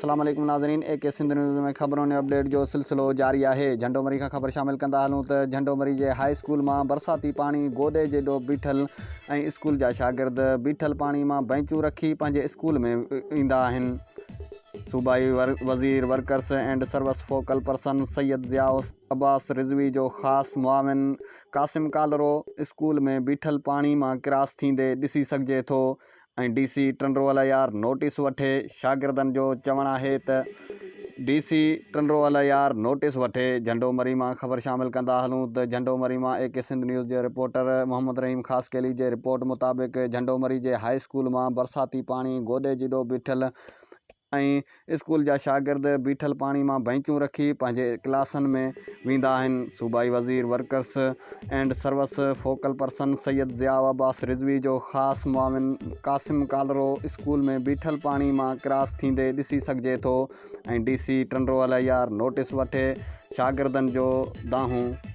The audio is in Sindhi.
السلام عليڪم ناظرين اي ڪي سنڌ نيوز ۾ خبرن ۽ اپڊيٽ جو سلسلو جاري آهي. جهنڊو مري کان خبر شامل ڪندا هلون ته جهنڊو مري جي هاء اسڪول مان برساتي پاڻي گوڏي جيڏو بيٺل ۽ اسڪول جا شاگرد بيٺل پاڻي مان بئنچون رکي پنهنجي اسڪول ۾ ايندا آهن. صوبائي وزير workers and service focal person Syed Zia Abbas Rizvi جو خاص معاون قاسم ڪالرو اسڪول ۾ بيٺل پاڻي مان ڪراس ٿيندي ڏسي سگهجي ٿو ۽ D C Tando Allahyar notice وٺي شاگردن جو چوڻ آهي ته D C Tando Allahyar notice وٺي جهنڊو مري مان خبر شامل ڪندا هلون ته جهنڊو مري مان اي ڪي سنڌ نيوز جي رپورٽر محمد رحيم خاصخيلي جي رپورٽ مطابق جهنڊو مري جي هاء اسڪول مان برساتي پاڻي گوڏي جيڏو بيٺل ۽ اسڪول جا شاگرد بيٺل پاڻي مان بئنچون رکي پنهنجي ڪلاسن ۾ ويندا آهن. صوبائي وزير workers and service focal person Syed Zia Abbas Rizvi جو خاص معاون قاسم ڪالرو اسڪول ۾ بيٺل پاڻي مان ڪراس ٿيندي ڏسي سگهجي ٿو ۽ D C Tando Allahyar notice وٺي شاگردن جو دانهون.